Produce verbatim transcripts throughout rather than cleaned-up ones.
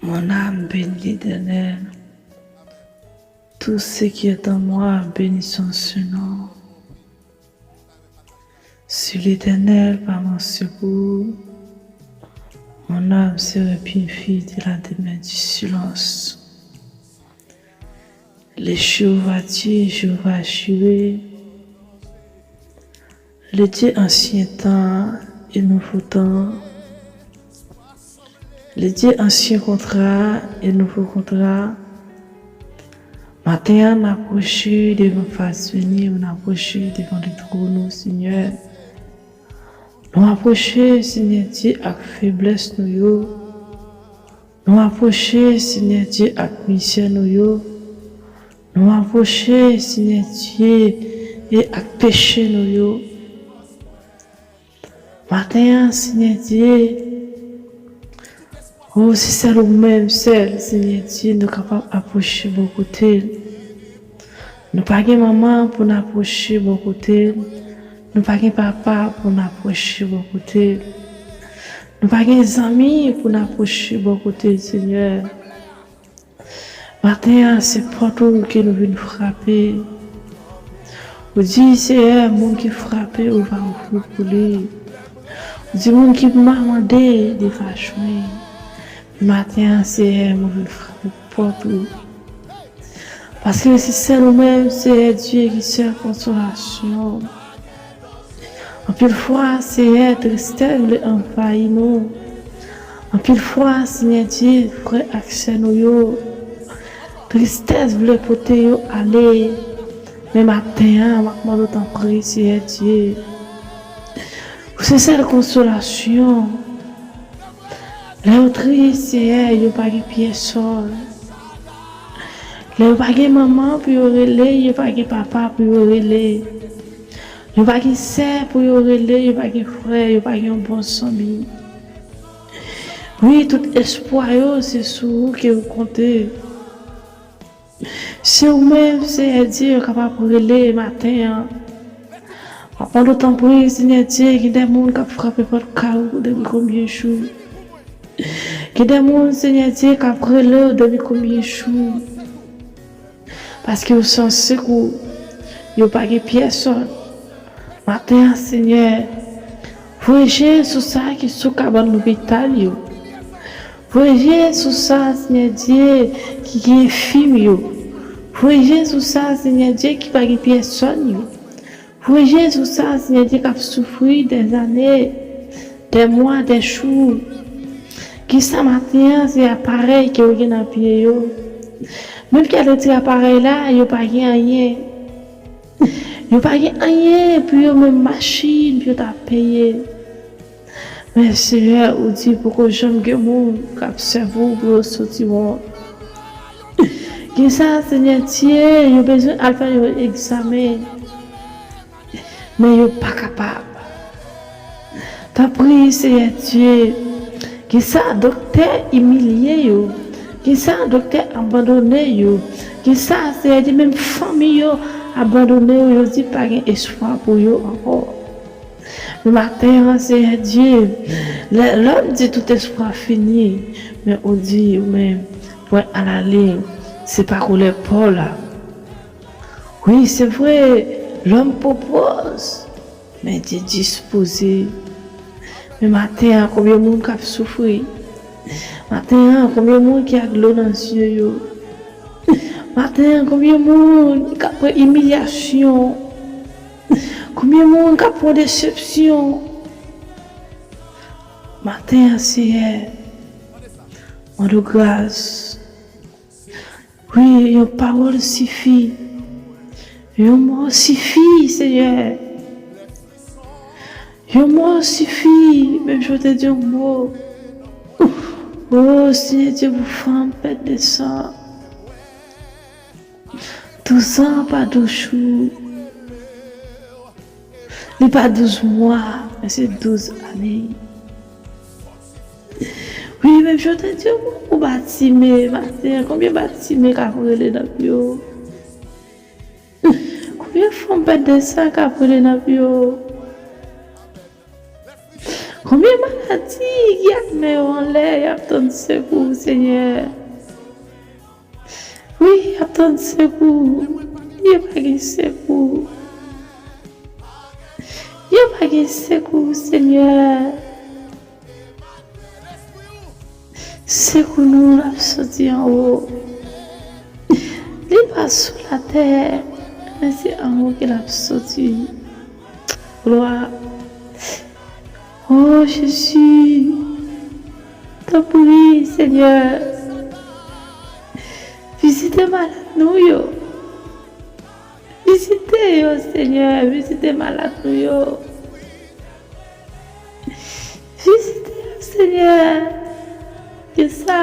Mon âme bénit l'Éternel. Tout ce qui est en moi bénisse son saint nom. Si l'Éternel pas mon secours, mon âme serait purifiée de la demeure du silence. Le Jéhovah Dieu, Jéhovah Jiré, le Dieu ancien temps et nouveau temps, le Dieu ancien contrat et nouveau contrat. Maten an, n apwoche devan fas vini, n apwoche devan le twòn ou, Senyè. Nou apwoche, Senyè Dye, ak feblès nou yo. Nou apwoche, Senyè Dye, ak mizè nou yo. Nou apwoche, Senyè Dye, e ak peche nou yo. Maten an, Senyè Dye, o, se sèl ou menm, sèl, Senyè Dye, nou kapab apwoche bò kote l. Nou pa gen manman pou n apwoche bò kote l. Nou pa gen papa pou n apwoche bò kote l. Nou pa gen zanmi pou n apwoche bò kote l, Senyè. Maten an, se pòt ou ke nou vin frape. Ou di, Seyè, moun ki frape, ou va ouvri pou li. Ou di, moun ki mande, li va jwenn. Maten an, Seyè, mwen vin frape pòt ou. Paske se sèl ou menm, Seyè Dye, ki sèl konsolasyon. Anpil fwa, Seyè, tristès vle anvayi nou. Anpil fwa, Senyè Dye, frè ak sè nou yo, tristès vle pote yo ale. Men maten an, m ap mande w tanpri, Seyè Dye, ou se sèl konsolasyon. Lè yo tris, Seyè, yo pa gen pyès sòl. Lè yo pa gen manman pou yo rele, yo pa gen papa pou yo rele. Yo pa gen sè pou yo rele, yo pa gen frè, yo pa gen yon bon zanmi. Wi, tout espwa yo, se sou ou ke yo konte. Se ou menm, Seyè Dye, yo kapab rele maten an. M ap mande w tanpri, Senyè Dye, gen de moun k ap frape pòt kay ou depi konbyen jou? Gen de moun, Senyè Dye, k ap rele w depi konbyen jou? Paske yo san sekou, yo pa gen pyèsòn. Maten an, Senyè, voye je sou sa ki sou kabann lopital yo. Voye je sou sa, Senyè Dye, ki gen enfim yo. Voye je sou sa, Senyè Dye, ki pa gen pyèsòn yo. Voye je sou sa, Senyè Dye, k ap soufri dèzane, dèmwa, dèjou. Kisa maten an, se aparèy ke yo gen nan pye yo? Menm kèlke ti aparèy la, yo pa gen anyen. Yo pa gen anyen pou yo menm machin pou yo ta peye. Men Senyè, ou di poko janm gen moun k ap sèvi w pou yo soti wont. Gen sa, Senyè Dye, yo bezwen al fè yon egzamen. Men yo pa kapab. Tanpri, Senyè Dye, gen sa doktè imilye yo, gen sa doktè abandone yo, gen sa, Senyè Dye, menm fanmi yo abandone yo, yo di pa gen espwa pou yo ankò. Men maten an, Senyè Dye, lè lòm di tout espwa fini, men ou di ou menm, pwen alaliy, se pa koulè pa w la. Wi, se vre, lòm pwopoz, men Dye dispoze. Men maten an, konbyen moun k ap soufri? Maten an, konbyen moun ki ak dlo nan zye yo? Maten an, konbyen moun k ap pran imilyasyon? Konbyen moun k ap pran desepsyon? Maten an, Seyè, mande w gras. Wi, yon pawòl sifi. Yon mo sifi, Senyè. Yon mo sifi, menm jan w te di yon mo. O, Senyè Dye, pou fanm pèt de san. Douz an pa douz jou. Li pa douz mwa, men se douz ane. Wi, menm jan w te di w, ou Batime, maten an, konbyen Batime k ap rele nan pye w? Konbyen fanm pèt de san k ap rele nan pye w? Konbyen maladi ki ap men yo anlè, y ap tann sekou, Senyè. Wi, y ap tann sekou. Yo pa gen sekou. Yo pa gen sekou, Senyè. Sekou nou l ap soti anwo. Li pa sou latè, men se anwo ke l ap soti. Glwa. O Jezi, tanpri, Senyè, vizite malad nou yo. Vizite yo, Senyè, vizite malad nou yo. Vizite yo, Senyè. Ke sa,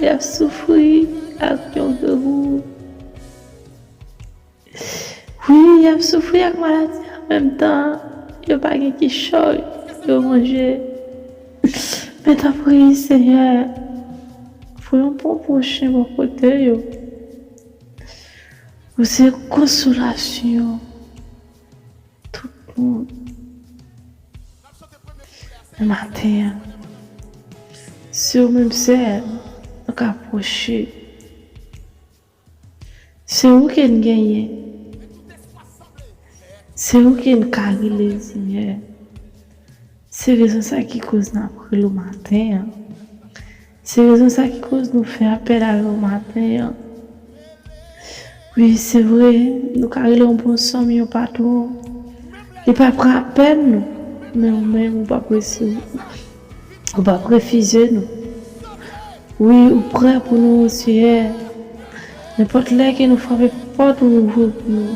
y ap soufri ak yon grangou. Wi, y ap soufri ak maladi an menm tan. Yo pa gen kichòy yo manje. Men tanpri, Senyè, voye yon bon pwochen bò kote yo. Ou se konsolasyon tout moun. Men maten an, se ou menm sèl nou ka pwoche. Se ou ke n genyen. Se ou ke n ka rele, Senyè. Se rezon sa ki koz n ap rele w maten an. Se rezon sa ki koz nou fè apèl avè w maten an. Wi, se vre, nou ka rele yon bon zanmi, yon patwon. Li pa pran apèl nou, men ou menm, ou p ap resi-, ou p ap refize nou. Wi, ou prè pou nou, Senyè. Nenpòt lè ke nou frape pòt, ou ouvri pou nou.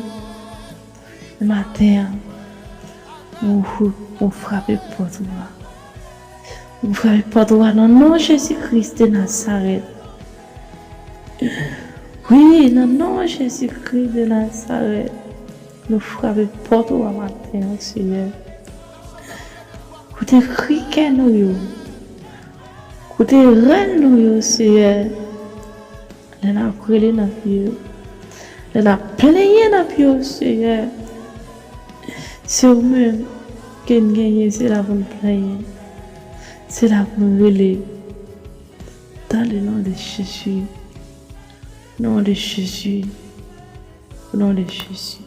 Maten an, ou, ou frape pòt ou a. Ou frape pòt ou a nan non Jezi Kris de Nazarèt. Wi, nan non Jezi Kris de Nazarèt. Nou frape pòt ou a maten an, Senyè. Koute kri kè nou yo. Koute rèl nou yo, Senyè. Lè n ap rele n ap ye, lè n ap plenyen n ap ye, Senyè. Se ou menm ke n genyen, se la pou n plenyen. Se la pou n rele. Dans le nom de Jésus. Nom de Jésus. Nom de Jésus.